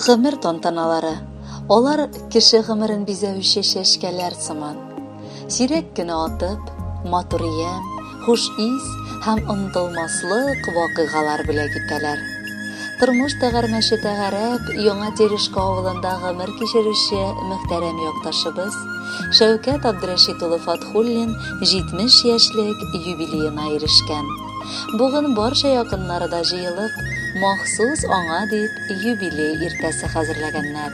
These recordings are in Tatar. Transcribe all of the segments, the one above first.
Гомер тантаналары. Алар кеше гомерен бизәүче чәчкәләр сыман. Сирәк кенә атып, матур ямь, хуш ис һәм онытылмаслык вакыйгалар бүләк итәләр. Тормыш тәгәрмәче тәгәрәп, Яңа Терешка авылында гомер кичерүче мөхтәрәм якташыбыз Шәүкәт Абдрәшит улы Фатхуллин 70 яшьлек юбилеена ирешкән. Бүген барча якыннары да җыелып, махсус аңа дип юбилей иртәсе хәзерләгәннәр.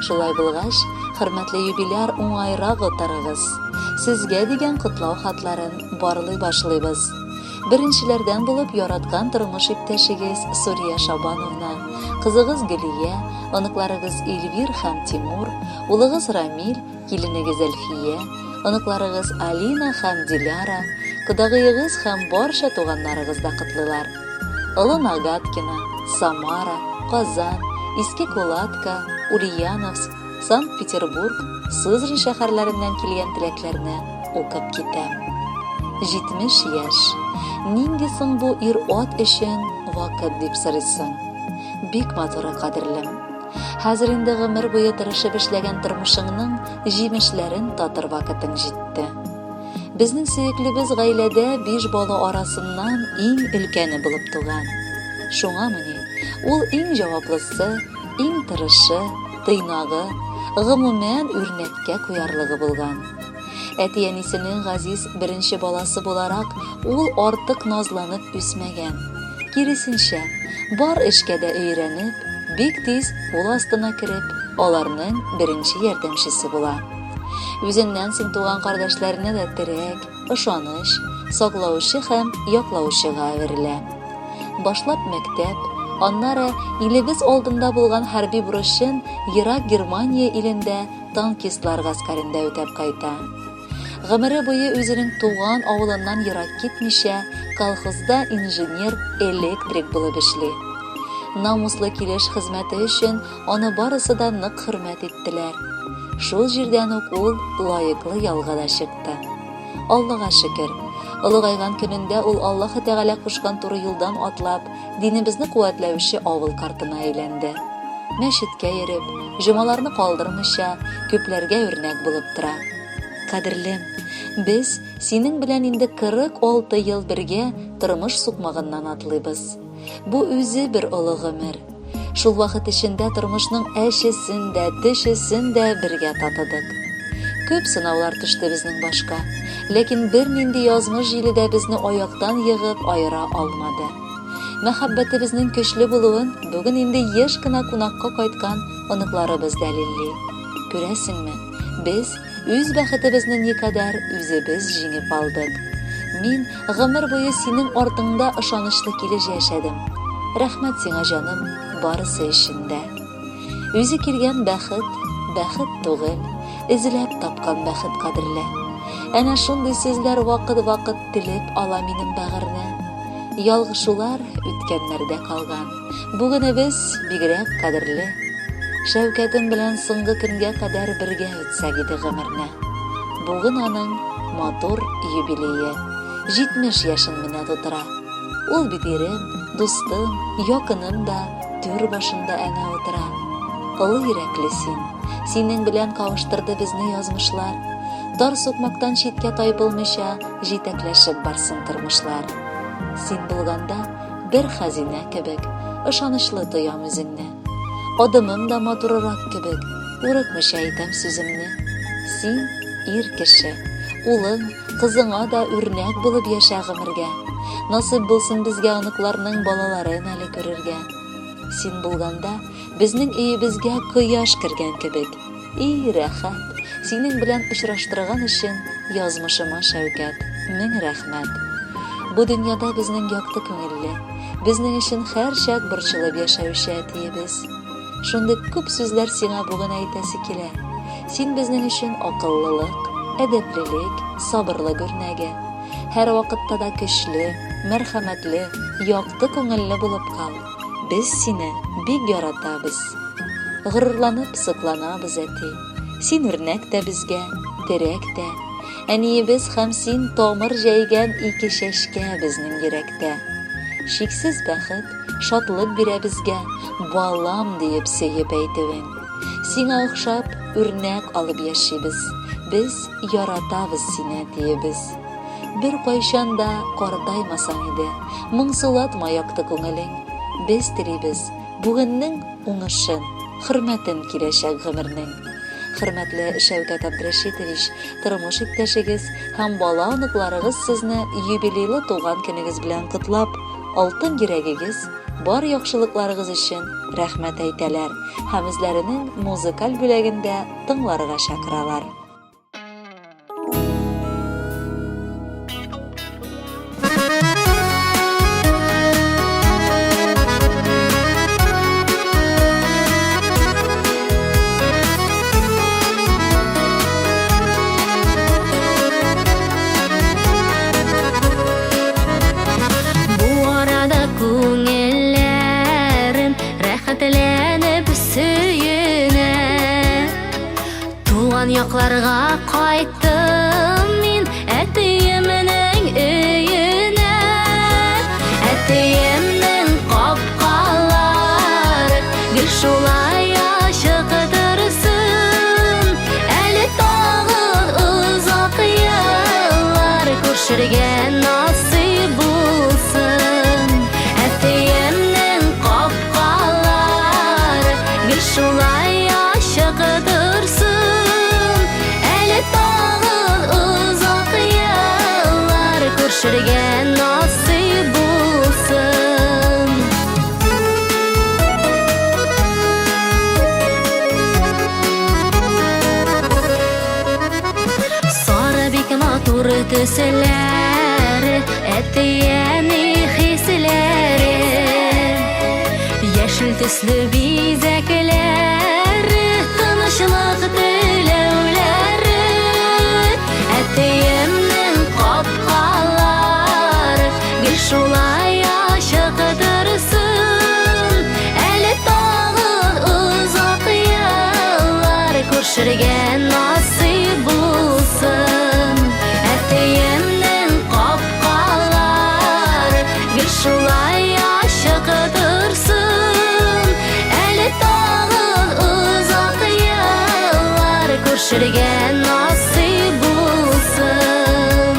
Шулай булгач, хөрмәтле юбиляр, уңайрак утырыгыз. Сезгә дигән котлау хатларын барлый башлыйбыз. Беренчеләрдән булып яраткан тормыш иптәшегез Сурия Шабановна, кызыгыз Гөлия, оныкларыгыз Эльвир һәм Тимур, улыгыз Рамил, киленегез Әлфия, оныкларыгыз Алина һәм Диляра, кодагыегыз һәм барча туганнарыгыз да котлыйлар. Олы Нагаткино, Самара, Казан, Иске Кулатка, Ульяновск, Санкт-Петербург, Сызрань шәһәрләреннән килгән теләкләрне укып китәм. 70 яшь. Нинди соң бу ир-ат өчен вакыт дип сорыйсың. Бик матуры, кадерлем. Хәзер инде гомер буе тырышып эшләгән тормышыңның җимешләрен татыр вакытың җитте. Безнең сөеклебез гаиләдә биш бала арасыннан иң өлкәне булып туган. Шуңамыни, ул иң җаваплысы, иң тырышы, тыйнагы, гомумән, үрнәккә куярлыгы булган. Әти-әнисенең газиз беренче баласы буларак, ул артык назланып үсмәгән. Киресенчә, бар эшкә дә өйрәнеп, бик тиз кул астына кереп, аларның беренче ярдәмчесе була. Үзеннән соң туган кардәшләренә дә терәк, ышаныч, саклаучы һәм яклаучыга әверелә. Башлап мәктәп, аннары илебез алдында булган хәрби бурычын ерак Германия илендә танкистлар гаскәрендә үтәп кайта. Гомере буе үзенең туган авылыннан ерак китмичә, колхозда инженер, электрик булып эшли. Намуслы килеш хезмәте өчен аны барысы да нык хөрмәт иттеләр. Шул җирдән үк ул лаеклы ялга да чыкты. Аллага шөкер, олыгайган көнендә ул Аллаһы Тәгалә кушкан туры юлдан атлап, динебезне куәтләүче авыл картына әйләнде. Мәчеткә йөреп, җомаларны калдырмыйча, күпләргә үрнәк булып тора. Кадерлем, без синең белән инде 46 ел бергә тормыш сукмагыннан атлыйбыз. Бу үзе бер олы гомер. Шул вакыт эчендә тормышның әчесен дә, төчесен дә бергә татыдык. Күп сынаулар төште безнең башка, ләкин бернинди язмыш җиле дә безне аяктан егып аера алмады. Мәхәббәтебезнең көчле булуын бүген инде еш кына кунакка кайткан оныкларыбыз дәлилли. Күрәсеңме, без үз бәхетебезне никадәр үзебез җиңеп алдык. Мин гомер буе синең артыңда ышанычлы килеш яшәдем. Рәхмәт сиңа, җаным, барысы өчен дә. Үзе килгән бәхет, бәхет түгел, эзләп тапкан бәхет кадерле. Әнә шундый сүзләр вакыт-вакыт телеп ала минем бәгырьне. Ялгышулар үткәннәрдә калган. Бүгенебез бигрәк кадерле. Шәүкәтем белән соңгы көнгә кадәр бергә үтсәк иде гомерне. Бүген аның матур юбилее. 70 яшен менә тутыра. Ул бит ирем, дустым, якыным да, түр башында әнә утыра. Олы йөрәкле син. Синең белән кавыштырды безне язмышлар. Тар сукмактан читкә тайпылмыйча, җитәкләшеп барсын тормышлар. Син булганда бер хәзинә кебек, ышанычлы тоям үзеңне. Адымым да матурырак кебек, курыкмыйча әйтәм сүземне. Син ир кеше, улың, кызыңа да үрнәк булып яшә гомергә. Насыйп булсын безгә оныкларның балаларын әле күрергә. Син булганда безнең өебезгә кояш кергән кебек. И, рәхәт! Синең белән очраштырган өчен язмышыма, Шәүкәт, мең рәхмәт. Бу дөньяда безнең якты күңелле, безнең өчен һәрчак борчылып яшәүче әтиебез. Шундый күп сүзләр сиңа бүген әйтәсе килә. Син безнең өчен акыллылык, әдәплелек, сабырлык үрнәге. Һәрвакытта да көчле, мәрхәмәтле, якты күңелле булып кал. Без сине бик яратабыз. Горурланып сокланабыз, әти. Син үрнәк тә безгә, терәк тә. Әниебез һәм син тамыр җәйгән ике чәчкә безнең йөрәктә. Чиксез бәхет, шатлык бирә безгә, балам диеп сөеп әйтүең. Сиңа охшап, үрнәк алып яшибез. Без яратабыз сине, әтиебез. Бер кайчан да картаймасаң иде, моңсулатма якты күңелең. Без телибез бүгеннең уңышын, хөрмәтен киләчәк гомернең. Хөрмәтле Шәүкәт Абдрәшитович, тормыш иптәшегез һәм бала-оныкларыгыз сезне юбилейлы туган көнегез белән котлап, алтын йөрәгегез, бар яхшылыкларыгыз өчен рәхмәт әйтәләр һәм үзләренең музыкаль бүләген дә тыңларга чакыралар. Бу арада күңелләрем рәхәтләнеп сөенә. Туган якларга кайттым мин әтиемнең өенә. Әтиемнең капкалары гел шулай ачык торсын. Әле тагын озак еллар күрешергә насыйп булсын. Әтиемнең капкалары гел шулай ачык торсын. Әле тагын озак еллар күрешергә насыйп булсын. Сары бик матур төсләре, әти-әни хисләре. Яшел төсле бизәкләре, тынычлык теләүләре. Әтиемнең капкалары гел шулай ачык торсын. Әле тагын озак еллар күрешергә насыйп булсын. Әтиемнең капкалары гел шулай ачык торсын. Әле тагын озак еллар күрешергә насыйп булсын.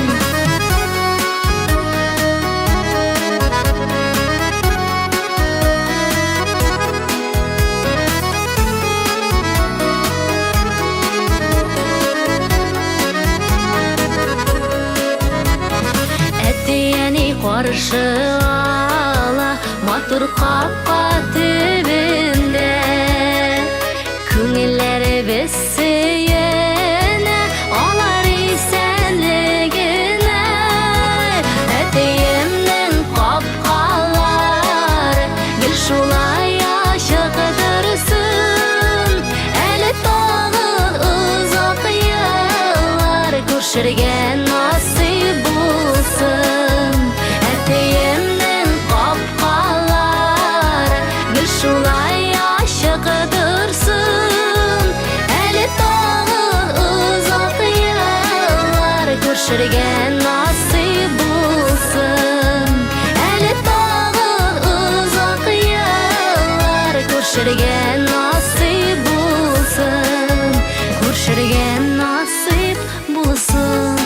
Әти-әни каршы ала матур капка төбендә. Күңелләребез сөенә алар исәнлегенә. Әтиемнең капкалары гел шулай ачык торсын. Әле тагын озак еллар күрешергә насыйп булсын. Әтиемнең капкалары гел шулай ачык торсын. Әле тагын озак еллар күрешергә насыйп булсын. Әле тагын озак еллар күрешергә насыйп булсын. Күрешергә насыйп булсын.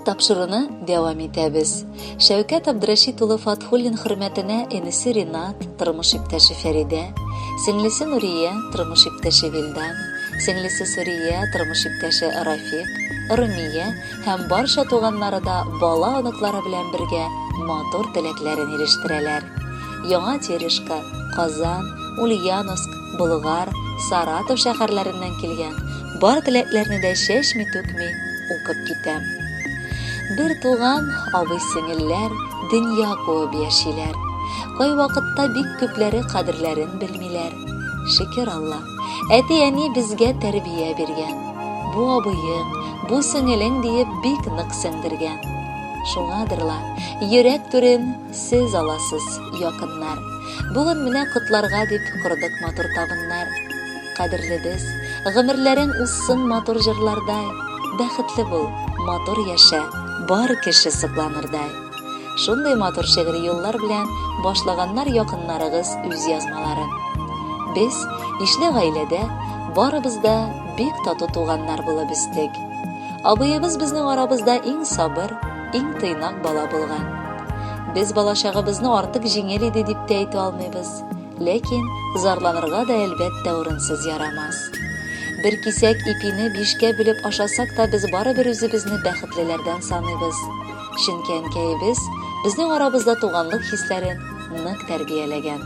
Тапшыруны дәвам итәбез. Шәүкәт Абдрәшит улы Фатхуллин хөрмәтенә энесе Ринат, тормыш иптәше Фәридә, сеңлесе Нурия, тормыш иптәше Вилдан, сеңлесе Сурия, тормыш иптәше Рафик, Румия һәм барча туганнары да бала-оныклары белән бергә матур теләкләрен ирештерәләр. Яңа Терешка, Казан, Ульяновск, Болгар, Саратов шәһәрләреннән килгән бар теләкләрне дә чәчми-түкми укып китәм. Бер туган абый-сеңелләр дөнья куып яшиләр. Кайвакытта бик күпләре кадерләрен белмиләр. Шөкер Алла, әти-әни безгә тәрбия биргән. Бу абыең, бу сеңелең диеп бик нык сеңдергән. Шуңадыр ла, йөрәк түрен сез аласыз, якыннар. Бүген менә котларга дип кордык матур табыннар. Кадерлебез, гомерләрең узсын матур җырлардай, бәхетле бул, матур яшә, бар кеше сокланырдай. Шундый матур шигъри юллар белән башлаганнар якыннарыгыз үз язмаларын. Без, ишле гаиләдә, барыбыз да бик тату туганнар булып үстек. Абыебыз безнең арабызда иң сабыр, иң тыйнак бала булган. Без балачагыбызны артык җиңел иде дип тә әйтә алмыйбыз. Ләкин зарланырга да әлбәттә урынсыз ярамас. Бер кисәк ипине бишкә бүлеп ашасак та без барыбер үзебезне бәхетлеләрдән саныйбыз. Чөнки әнкәебез безнең арабызда туганлык хисләрен нык тәрбияләгән.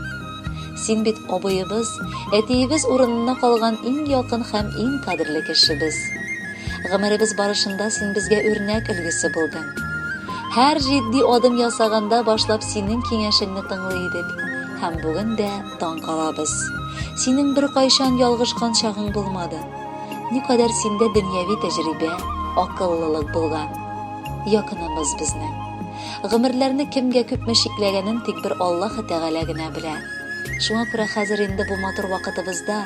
Син бит абыебыз, әтиебез урынына калган иң якын һәм иң кадерле кешебез. Гомеребез барышында син безгә үрнәк өлгесе булдың. Һәр җитди адым ясаганда башлап синең киңәшеңне тыңлый идек һәм бүген дә таң калабыз. Синең беркайчан ялгышкан чагың булмады. Никадәр синдә дөньяви тәҗрибә, акыллылык булган. Якыныбыз безнең. Гомерләрне кемгә күпме чикләгәнен тик бер Аллаһы Тәгалә генә белә. Шуңа күрә хәзер инде бу матур вакытыбызда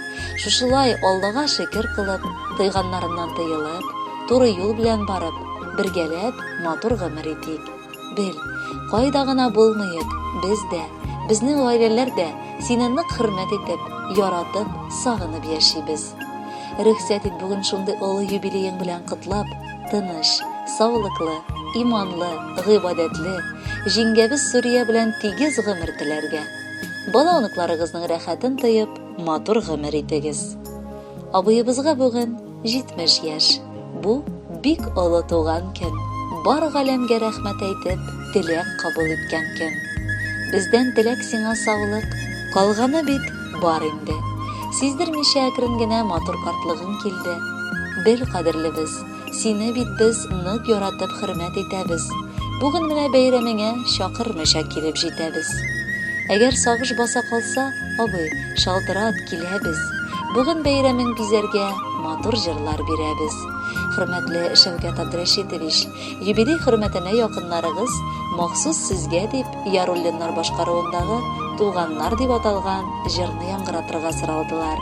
шушылай Аллага шөкер кылып, тыйганнарыннан тыелып, туры юл белән барып, бергәләп матур гомер итик. Бел, кайда гына булмыйк, без дә, безнең гаиләләр дә сине нык хөрмәт итеп, яратып, сагынып яшибез. Рөхсәт ит бүген шундый олы юбилеең белән котлап, тыныч, саулыклы, иманлы, гыйбадәтле, җиңгәбез Сурия белән тигез гомер теләргә. Бала-оныкларыгызның рәхәтен тоеп, матур гомер итегез. Абыебызга бүген 70 яшь. Бу бик олы туган көн. Бар галәмгә рәхмәт әйтеп, теләк кабул иткән көн. Бездән теләк сиңа саулык, калганы бит бар инде. Сиздермичә әкрен генә матур картлыгың килде. Бел, кадерлебез, сине бит без нык яратып хөрмәт итәбез. Бүген менә бәйрәмеңә чакырмыйча килеп җитәбез. Әгәр сагыш баса калса, абый, шалтырат, киләбез. Бүген бәйрәмең бизәргә матур җырлар бирәбез. Хөрмәтле Шәүкәт Абдрәшитович, юбилей хөрмәтенә якыннарыгыз махсус сезгә дип Яруллиннар башкаруындагы Туганнар дип аталган җырны яңгыратырга соралдылар.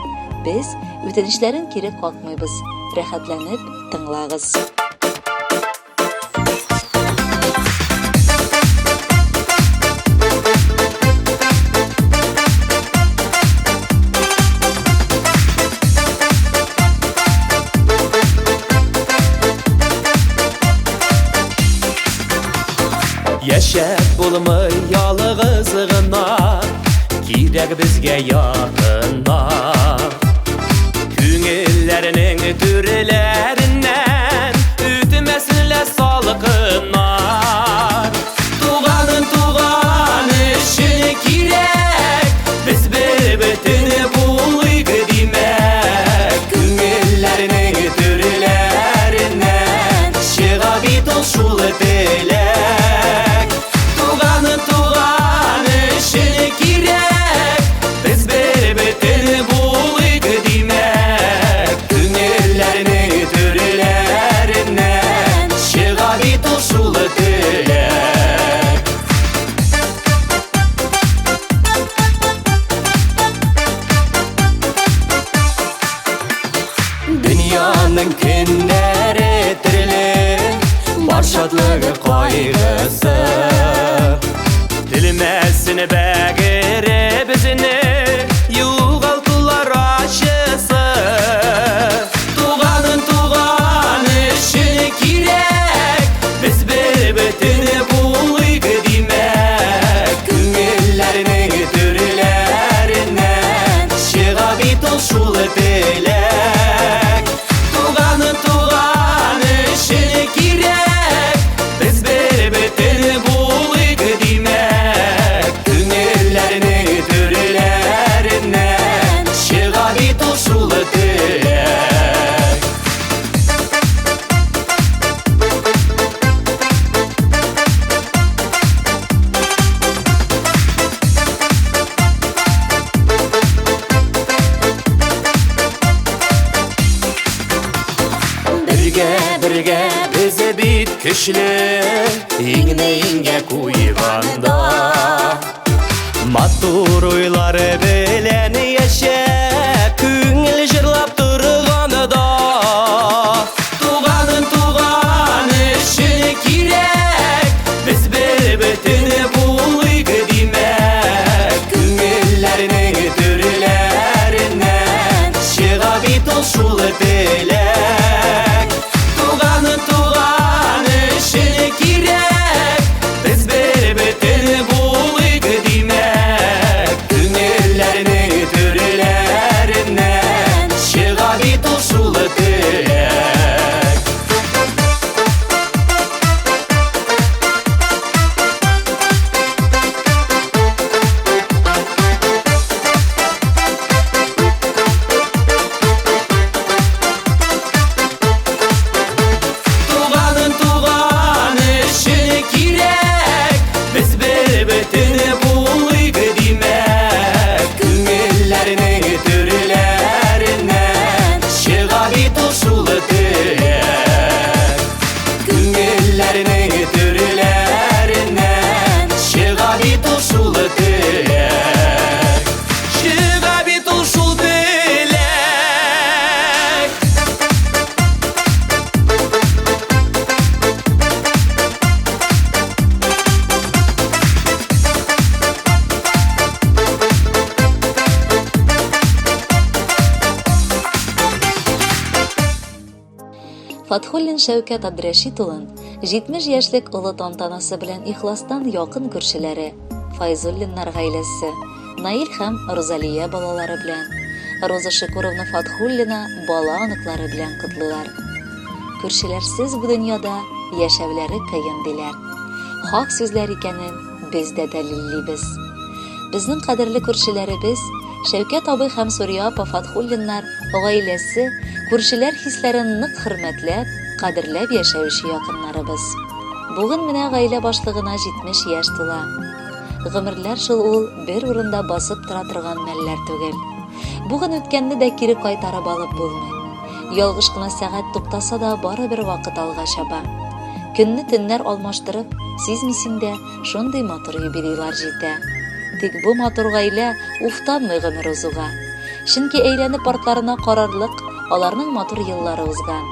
Без үтенечләрен кире какмыйбыз. Рәхәтләнеп тыңлагыз. Яшәп булмый ялгыз гына, кирәк безгә якыннар. Күңелләрнең түрләреннән үтмәсен лә салкыннар. Туганын туган өчен кирәк, без бер бөтен булыйк димәк. Күңелләрнең түрләреннән чыга бит ул шул теләк. Туганын туган өчен кирәк, без бер бөтен булыйк димәк. Күңелләрнең түрләреннән чыга бит ул шул теләк. Дөньяның көннәре төрле, бар шатлыгы кайгысы. Телмәсен бәгыре безне, югалтулар ачысы. Туганын туган өчен кирәк, без бер бөтен булыйк димәк. Күңелләрнең түрләреннән чыга бит ул шул теләк. Туганын туган өчен кирәк, без бер бөтен булыйк димәк. Күңелләрнең түрләреннән чыга бит ул шул теләк. Бергә, бергә без бит көчле, иңне иңгә куйганда. Матур уйлар белән яшә, күңел җыр Фатхуллин Шәүкәт Абдрәшит улын 70 яшьлек олы тантанасы белән ихластан якын күршеләре, Файзуллиннар гаиләсе, Наил һәм Рузалия балалары белән, Роза Шикуровна Фатхуллина бала-оныклары белән котлыйлар. Күршеләрсез бу дөньяда яшәүләре кыен, диләр. Хак сүзләр икәнен без дә дәлиллибез. Безнең кадерле күршеләребез Шәүкәт абый һәм Сурия апа Фатхуллиннар гаиләсе, күршеләр хисләрен нык хөрмәтләп, кадерләп яшәүче якыннарыбыз. Бүген менә гаилә башлыгына 70 яшь тула. Гомерләр шул ул бер урында басып тора торган мәлләр түгел. Бүген үткәнне дә кире кайтарып алып булмый. Ялгыш кына сәгать туктаса да барыбер вакыт алга чаба. Көнне төннәр алмаштырып, сизмисең дә, шундый матур юбилейлар җитә. Тик бу матур гаилә уфтанмый гомер узуга. Чөнки әйләнеп артларына карарлык аларның матур еллары узган.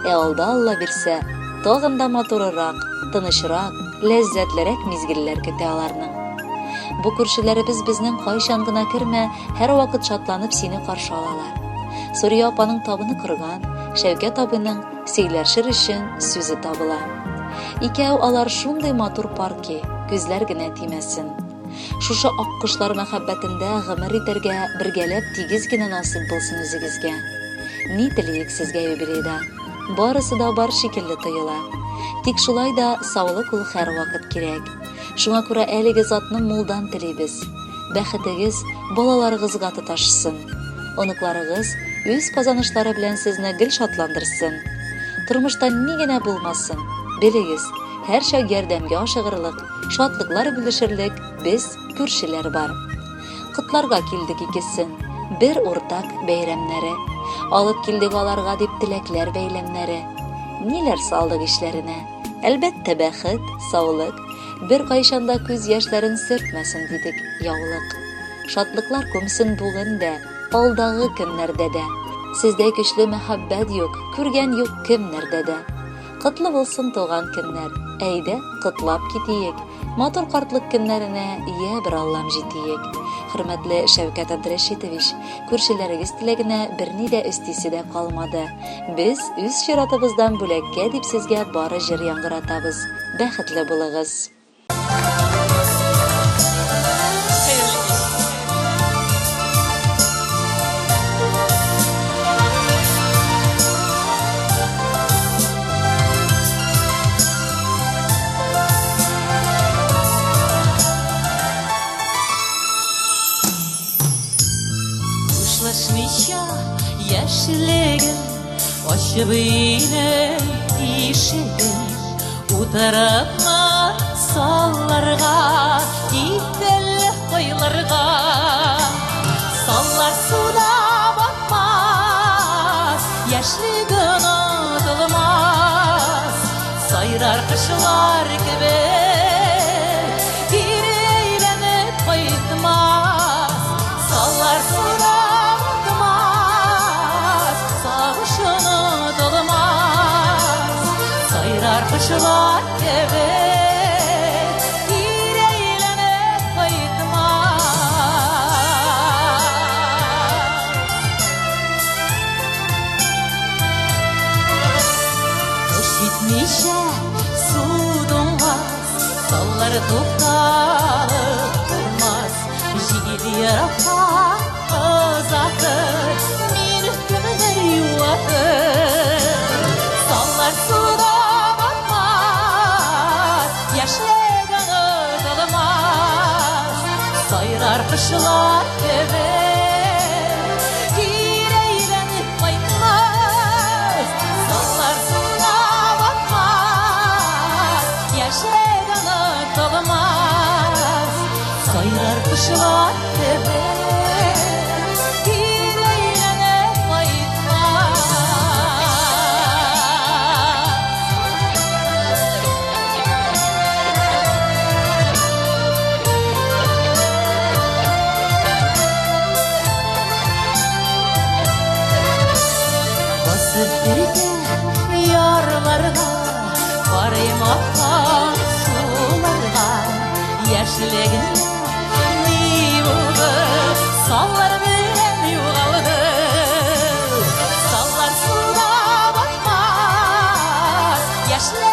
Ә алда, Алла бирсә, тагын да матурырак, тынычрак, ләззәтлерәк мизгелләр көтә аларның. Бу күршеләребез безнең кайчан гына кермә, һәрвакыт шатланып сине каршы алалар. Сурия апаның табыны корган, Шәүкәт абыйның сөйләшер өчен сүзе табыла. Икәү алар шундый матур пар ки, күзләр генә тимәсен. Шушы аккошлар мәхәббәтендә гомер итәргә бергәләп тигез генә насыйп булсын үзегезгә. Ни телиек сезгә юбилейда? Барысы да бар шикелле тоела. Тик шулай да саулык ул һәрвакыт кирәк. Шуңа күрә әлеге затны мулдан телибез. Бәхетегез балаларыгызга тоташсын. Оныкларыгыз үз казанышлары белән сезне гел шатландырсын. Тормышта ни генә булмасын, белегез, һәрчак ярдәмгә ашыгырлык, шатлыклар бүлешерлек без, күршеләр бар. Котларга килдек икесен, бер уртак бәйрәмнәре. Алып килдек аларга дип теләкләр бәйләмнәре. Ниләр салдык ишләренә? Әлбәттә, бәхет, саулык. Беркайчан да күз яшьләрен сөртмәсен дидек яулык. Шатлыклар күмсен бүген дә, алдагы көннәрдә дә. Сездәй көчле мәхәббәт юк, күргән юк кемнәрдә дә. Котлы булсын туган көннәр, әйдә, котлап китиек. Матур картлык көннәренә я бер Аллам җитиек. Хөрмәтле Шәүкәт Абдрәшитович, күршеләрегез теләгенә берни дә өстисе дә калмады. Без үз чиратыбыздан бүләккә дип сезгә бары җыр яңгыратабыз. Бәхетле булыгыз! Хушлашмыйча яшьлегем Ачып өйнең ишеген Утырыпмы салларга Китәлле кайларга Саллар суда батмас Яшьлек онытылмас Сайрар кошлар кебек Кире әйләнеп кайтмас Саллар суда батмас Сагыш онытылмас Сайрар кошлар кебек Кире әйләнеп кайтмас. Кыш җитмичә су туңмас, Саллар тукталып тормас, Җил еракка озатыр, Мине кемнәр юатыр? Саллар суда батмас, Яшьлек онытылмас, Сайрар кошлар кебек Кире әйләнеп кайтмас. Саллар суда батмас, Яшьлек онытылмас, Сайрар кошлар кебек Кире әйләнеп кайтмас. Басып иртә ярларга, Карыйм аккан суларга, Яшьлегемдә ни булды, Саллар белән югалды. Саллар суда батмас, Яшьлек.